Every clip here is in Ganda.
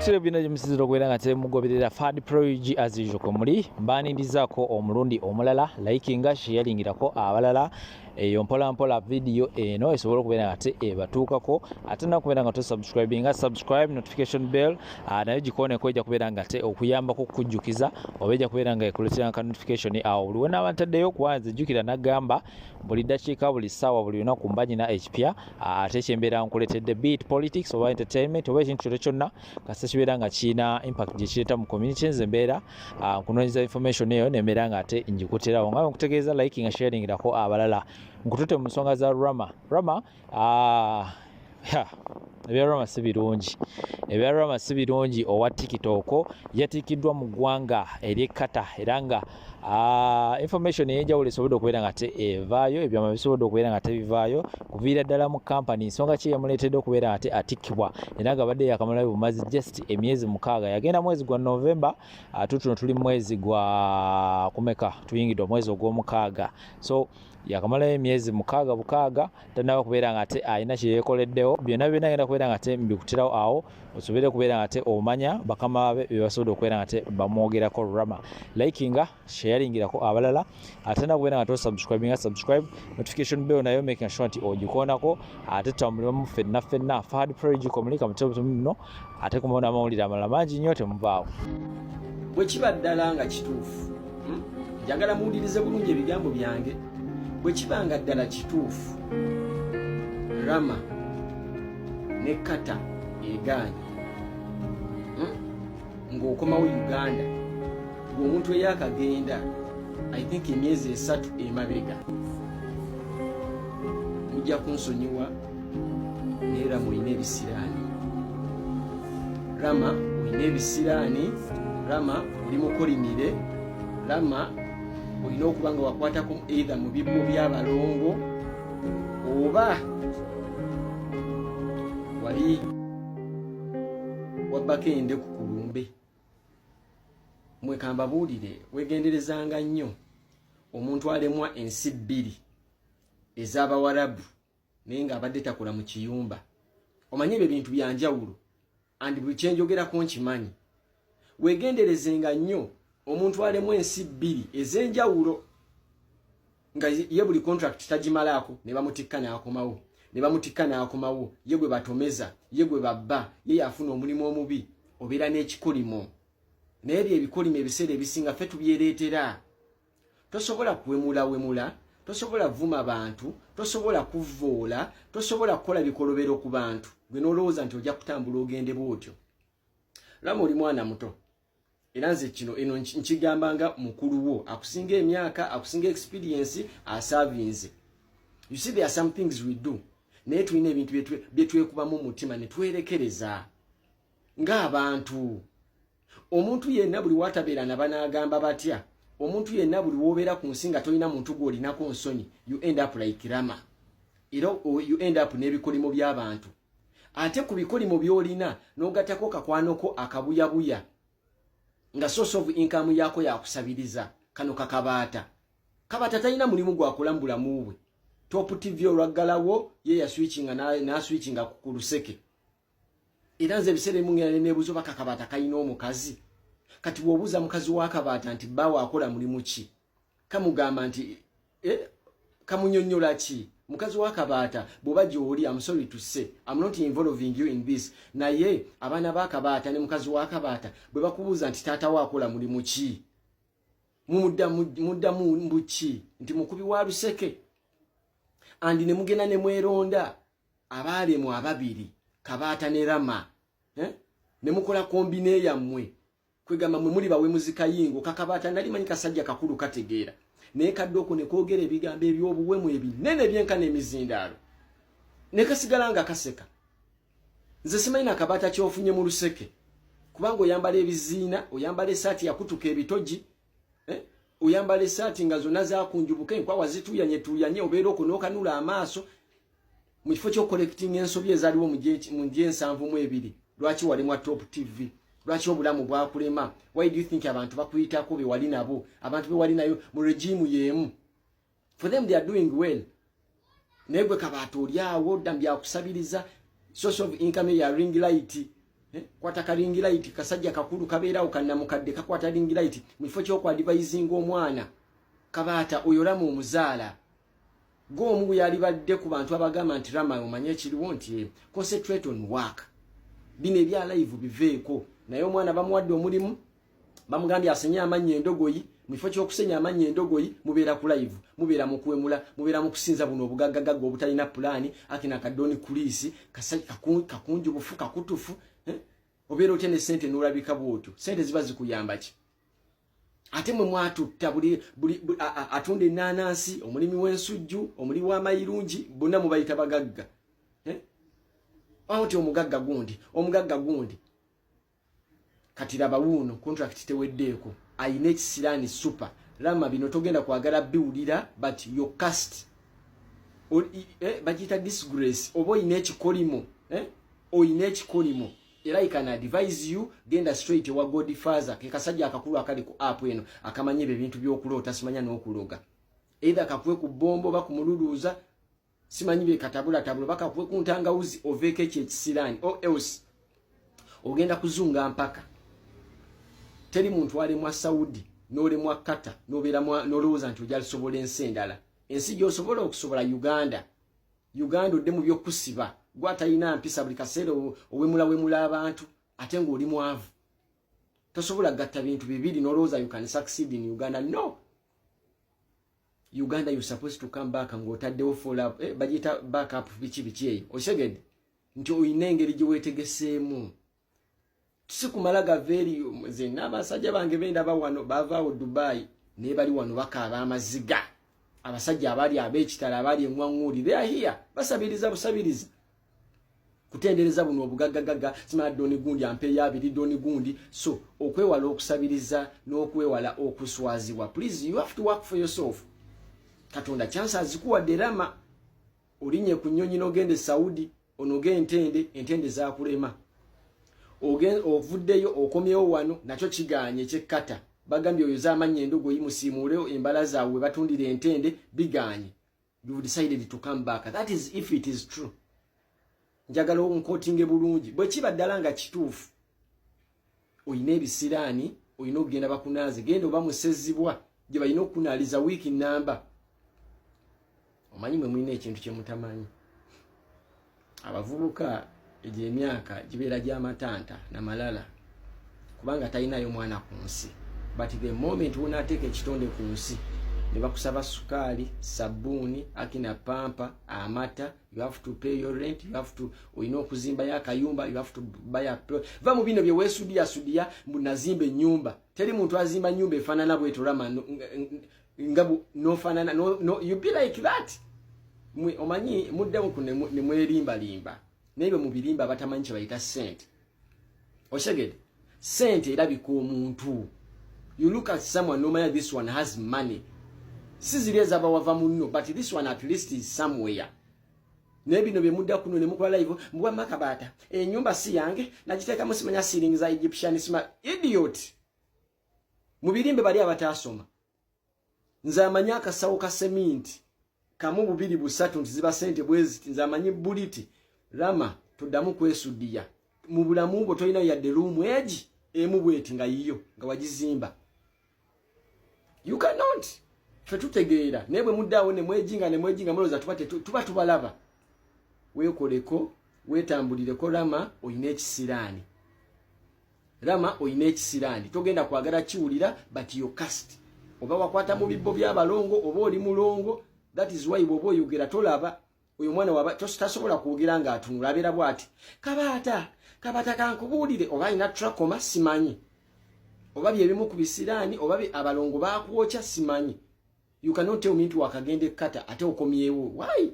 Ebitiro bino gyemusinzira okubeera nga temugoberera Fad Pro UG as usual kwe muli mbanirizaako omulundi omulala, likinga, sharingirako abalala eyo mpola mpola video eno esobola okubeera nga te ebatuukako, ate nakubeera nga tosubscribinga, subscribe, notification bell nayo gikooneko, ejja kubeera nga te okuyambako okukujjukiza oba ejja kubeera nga ekuleetera ka notification awo buli wenaaba ntaddeyo, kuba nze jjukira nagamba buli ddakiika, buli ssaawa, buli lunaku mba nyina ekipya ate kyembeera nkuleetedde, be it politics oba entertainment oba ekintu kyonna kyonna kasita kibeera nga kirina impact gye kireeta mu community. Nze mbeera nkunoonyeza information eyo nembeera nga ate ngikuterawo nga nkutegeeza, liking, sharingirako abalala. Nkutute mu nsonga za Rama. Rama, ebya Rama si birungi, ebya Rama si birungi. Owa TikTok yatiikiddwa mu ggwanga ery'e Qatar era nga information ey'enjawulo esobodde okubeera nga te evaayo, ebyama bisobodde okubeera nga tebivaayo kuviira ddala mu kampani. Nsonga ki eyamuleetedde okubeera nga te atikkibwa era nga badde yakamalayo bumazi just emyezi 6? Yagenda mwezi gwa November, tutuno tuli mwezi gwa kumeka? Tuyingidde omwezi ogw'omukaaga, so yakamalayo emyezi 6 bukaaga, tanaba kubeera nga ate alina kyeyekoleddewo. Byonna byonna agenda kubeera nga ate mbikutirawo awo osobole okubeera nga ate omanya bakama be bye basobodde okubeera nga ate bamwogerako. Rama, likinga, sharingirako abalala, ate nakubeera nga tosubscribinga, subscribe, notification bell nayo making sure nti ogikoonako, ate tutambuliramu ffenna ffenna. Fahad Pro komuli kamutemu muno, ate kumona amawulire amalala mangi nnyo, temuvaawo. Bwe kiba ddala nga kituufu, Njagala muwulirize bulungi ebigambo byange. Bwe kiba nga ddala kituufu Rama ne Qatar egaanye, Ng'okomawo Uganda ng'omuntu eyakagenda, I think emyezi 3 emabega, mujja kunsonyiwa, naye Rama olina ebisiraani. Rama olina ebisiraani. Rama oli mukolimire. Rama olina okuba nga wakwatako either mu bibbo by'abalongo oba wali wabbako endeku ku lumbe. Mwekambabuulire, wegenderezanga nnyo omuntu alemwa ensi bbiri ez'Abawarabu naye ng'abadde takola mu kiyumba. Omanye ebyo ebintu byanjawulo, and buli kyenjogerako nkimanyi. Wegenderezenga nnyo omuntu alemwa ensi bbiri ez'enjawulo nga ye buli contract tagimalaako, ne bamutikka n'akomawo, ne bamutikka n'akomawo, ye gwe batomeza, ye gwe babba, ye yafuna omulimu omubi. Obeera n'ekikolimo, naye ebyo ebikolimo ebiseera ebisinga ffe tubyereetera. Tosobola kuwemulawemula, tosobola vuma bantu, tosobola kuvoola, tosobola kukola bikolobero ku bantu gwe n'olowooza nti ojja kutambula ogende bwotyo. Rama oli mwana muto, era nze kino eno nkigamba nga mukulu wo akusinga emyaka, akusinga experience, asavinze. You see, there are some things we do, naye tulina ebintu byetwekubamu mutima ne twerekereza ng'abantu. Omuntu yenna buli watabeera na banaagamba batya, omuntu yenna buli wobeera ku nsi nga tolina muntu gw'olinako nsonyi, you end up like Rama, era you end up n'ebikolimo by'abantu. Ate ku bikolimo by'olina n'ogattako kakwanoko akabuyabuya nga source of income yaako yakusabiriza. Kano kakabaata, Kabaata talina mulimu gwakola mu bulamu bwe. Top TV olwaggalawo, ye yaswitchinga n'aswitchinga ku luseke. Era nze ebiseera ebimu ngenda neneebuuza oba Kakabaata kalina omukazi. Kati bw'obuuza mukazi wa Kabaata nti bbaawe akola mulimu ki, kamugamba nti kamunyonnyola ki? Mukazi wa Kabaata, bw'oba gy'oli, am sorry to say, am not involving you in this, naye abaana ba Kabaata ne mukazi wa Kabaata bwe bakubuuza nti taata we akola mulimu ki, muddamu mbuki? Nti mukubi wa luseke. And ne mugenda ne mweronda abaalemu ababiri, Kabaata ne Rama, eh? Ne mukola combine yammwe, kwegamba mwe muli bawemuzi kayingo. Kakabaata nali manyi kasajja kakulu kategeera, naye kadde okwo ne koogera ebigambo eby'obuwemu ebinene ebyenkana emizindaalo, ne kasigala nga kaseka. Nze simanyi nakabaata kyofunye mu luseke, kubanga oyambala ebiziina, oyambala esaati yakutuka ebitogi, eh? Oyambala esaati nga zonna zakunjubuka, enkwawa zituuyanye tuuyanye, obeera okwo n'okanula amaaso mu kifo ky'okucorrectinga ensobi ezaliwo mu gye 72. Lwaki walemwa Top TV? Lwaki obulamu bwakulema? Why do you think abantu bakuyitako be wali nabo, abantu be wali nayo mu regime y'emu? For them, they are doing well, naye gwe Kabaata oli awo dda byakusabiriza, source of income ya ring light. Eh, kwata ka ring light, kasajja kakulu kabeerawo kannamukadde kakwata ring light mu kifo ky'okwadvisinga omwana. Kabaata oyo Rama omuzaala g'omu bwe yalibadde ku bantu abagamba nti, "Rama, omanye ekiriwo nti concentrate on work, bino ebya live biveeko." Naye omwana bamuwadde omulimu, bamugambye asenye amannya endogoyi. Mu kifo ky'okusenya amannya endogoyi, mubeera ku live, mubeera mu kuwemula, mubeera mu kusinza buno obugaggagagga obutalina pulaani. Akina kadoni kulisi kakunju bufu kakutufu, eh? Obeera otya ne sente n'olabika bwotyo? Sente ziba zikuyamba ki? Ate mwe mwatutta buli atunda ennaanansi, omulimi w'ensujju, omuli w'amayirungi, bonna mubayita bagagga, eh? Awo ti omugagga gundi, omugagga gundi. Kati laba wuuno, contract teweddeeko, ayina ekisiraani super. Rama, bino togenda kwagala biwulira, but your cast, bagiyita disgrace, oba oyina ekikolimo, eh? Oyina ekikolimo. Era I can advise you, genda straight ewa Godfather, ke kasajja akakulu akali ku app eno akamanyi ebyo ebintu by'okuloota, simanya n'okuloga. Either kakuwe ku bombo oba kumululuuza, simanyi byekatabulatabula, bakakuwe ku ntangawuzi, oveeko ekyo ekisiraani, or else ogenda kuzunga mpaka. Teri muntu alemwa Saudi n'olemwa Kata n'olowooza nti ojalisobola ensi endala. Ensi gy'osobola okusobola Uganda. Uganda odde mu by'okusiba, gwatalina mpisa, buli kaseera owemulawemula abantu ate ng'oli mwavu. Tosobola gatta bintu bibiri n'olowooza you can succeed in Uganda. No, Uganda, you supposed to come back ng'otaddewo follow, bagiyita backup, biki biki eyo. Okitegedde nti olina engeri gye weetegeseemu, si kumala gava eri. Nze n'abasajja bange bendaba wano bavaawo Dubai, naye bali wano bakaaba amaziga. Abasajja abali ab'ekitala, abali eŋwaŋŋuuli, they are here basabiriza busabiriza kutendereza buno obugaggagagga, simala doni gundi ampeeyo abiri, doni gundi. So okwewala okusabiriza n'okwewala okuswazibwa, please, you have to work for yourself. Katonda chance azikuwadde. Rama, olinnye ku nnyonyi n'ogenda e Saudi, onoge entende, entende zakulema. Ovuddeyo, okomyewo wano, nakyo kiganye. Kyekkata bagambye oyo z'amannya endogoyi, musiimuule embala zaabwe we batundira entende, biganye. You decided to come back. That is if it is true. Njagala onkotinge bulungi. Bwe kiba ddala nga kituufu oyina ebisiraani, olina okugenda bakunaaze. Genda oba musezibwa gye balina okukunaaliza wiiki namba. Omanyi mwe mulina ekintu kye mutamanyi, abavubuka. Egyo emyaka gibeera gy'amatanta namalala, kubanga talinayo mwana ku nsi. But the moment wonaateeka ekitonde ku nsi ne bakusaba sukaali, sabbuuni, akina pampa, amata, you have to pay your rent, you have to, olina okuzimbayo akayumba, you have to buy a, va mu bino bye weesudiyasudiya mbu nazimba ennyumba. Teri muntu azimba nyumba efaanana bwetolama nga nofaanana no, you be like that. Mwe omanyi muddemu ku ne mwerimbalimba, naye bwe mubirimba batamanyi kye bayita sente. Okitegedde? Sente erabika omuntu. You look at someone nomanya this one has money. Si ziri ezabawava munno, but this one at least is somewhere. Naye bino bye mudda kuno ne mukola live mbwa makabaata, enyumba si yange, nagiteekamu simanya ceiling za Egyptian, sima idiot. Mubirimbe bali abataasoma. Nze amanyi akasawo ka seminti kamu, bubiri, busatu nti ziba sente bweziti. Nze amanyi buliti. Rama, toddamu kwesudiya mu bulamu bwo. Tolina yadde room egi emu bweti nga yiyo nga wagizimba. You cannot. Fe tutegeera, naye bwe muddaawo ne mwejinga ne mwejinga, mulowooza tuba tubalaba. Weekoleko, weetambulireko. Rama, olina ekisiraani. Rama, olina ekisiraani. Togenda kwagala kiwulira, but your cast, oba wakwata mu bibbo by'abalongo oba oli mulongo. That is why bw'oba oyogera tolaba oyo mwana waba tasobola kwogera ng'atunula, abeera bw'ati. Kabaata, kabaata, kankubuulire, oba alina trachoma simanyi, oba byebimu ku bisiraani, oba abalongo bakwokya simanyi. You cannot tell me nti wakagenda ekkata ate okomyewo. Why?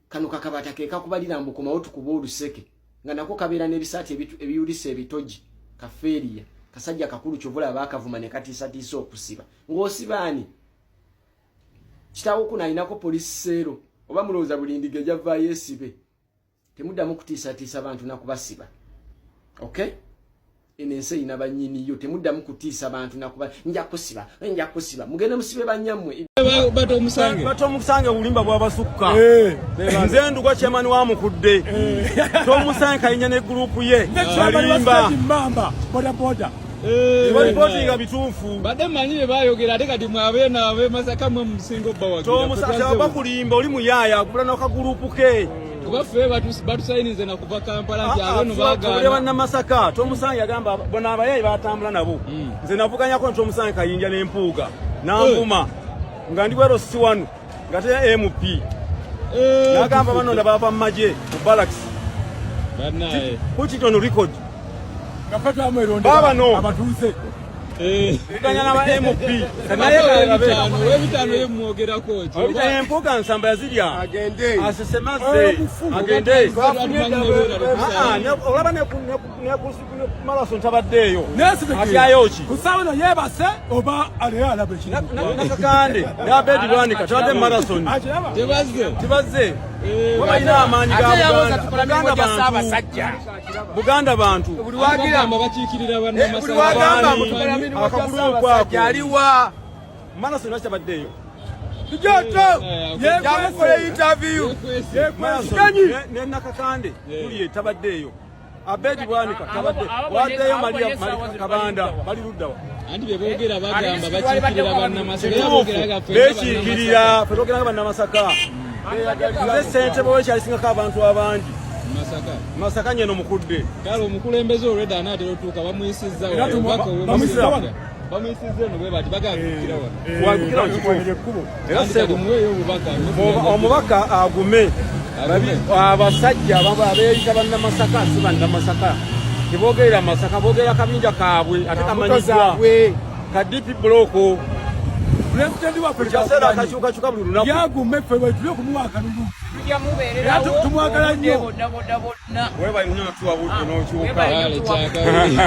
Kano kakabaata ke kakubalira mbu komawo tukuba oluseke, nga nako kabeera n'ebisaati ebiwulisa ebitogi. Kafeeriya kasajja kakulu, kyovula baakavuma ne katiisatiisa okusiba. Ng'osibaani? Kitaawo kuno alinako polisi seero, oba mulowooza buli ndiga ejavaayo esibe? Temuddamu kutiisatiisa bantu nakubasiba. Okay, Eno ensi erina bannyiniyo. Temuddamu kutiisa bantu nakuba nja kusiba, nja kusiba. Mugende musibe bannyammwe. Batomusange obulimba bwabasukka. Nze ndugwa chairman wa Mukudde. Tomusange Kayinja ne gurupu ye balimba. Mamba boda boda. Balipotinga bituufu. Badde manyi bye bayogera, ate kati mwabe naabe Masaka mwe musinga obbawagira. Tomusange bakulimba, oli muyaaya agula n'akagurupu ke. Kuba ffe batusayinize na kuva Kampala nti abeno Tubulye bagaana. Bannamasaka, Tomusange yagamba bona abayayi batambula nabo. Nze navuganyako ne Tomusange Kayinja n'Empuuga nanvuma nga ndi bwero si wano nga te MP nagamba bano ndaba bava mu magye mu barracks. Bannaye. Put it on record. Nga ffe twamwerondera. Baba no. Abatuuze. Vuganya n'aba MP. Naye ow'ebitaano ye mwogerako ki? Obita Empuuga nsamba yazirya. Agende. Asesemaze agende. Ah, olaba ne marathon tabaddeeyo. Atyayo ki? Ku ssaawa eno yeebase oba aleyo alaba ekintu. Nakakande ne Abedi Lwanika tabadde mu marathon. Akiraba. Tebazze. Tibazze. Balina amaanyi ga Buganda. Buganda bantu. Buganda bantu. Bagamba bakiikirira bannamasaka. Wagamba akagurupu ako. Aliwa? Marathon lwaki tabaddeeyo? Joto yekwese. Interview. Marathon ne Nakakande Juliet tabaddeeyo. Abedi Bwanika tabadde. Waddeyo Maria Maria Kabanda bali luddawa. Anti bye boogera bagamba bakiikirira bannamasaka. Era Kituufu boogera nga ffe nga bekiikirira, ffe twogera nga bannamasaka. Nze ssentebe wekyalisingako abantu abangi. Masaka. Masaka nyeno Mukudde. Kale omukulembeze olwedda anaatera otuuka, bamuyisizza Era wano, obubaka bamuyisizza wano. Bamuyisizza eno bwe bati bagakukira wano. Wagukira mu Ekkubo. kituufu. Era Anti kati ssebo muweeyo obubaka. Omubaka agume. Agume. Abasajja abeeyita bannamasaka si bannamasaka, tebogerera Masaka, bogerera kabinja kaabwe ate kamanyiddwa ka DP Block. Pulezidenti waffe Kaseera akakyukakyuka buli lunaku. Yagume, ffe bwe tuli okumuwa akalulu. Era tumwagala nnyo. Webale nnyo, tuwa budde n'okyuka. Kale kyakabi.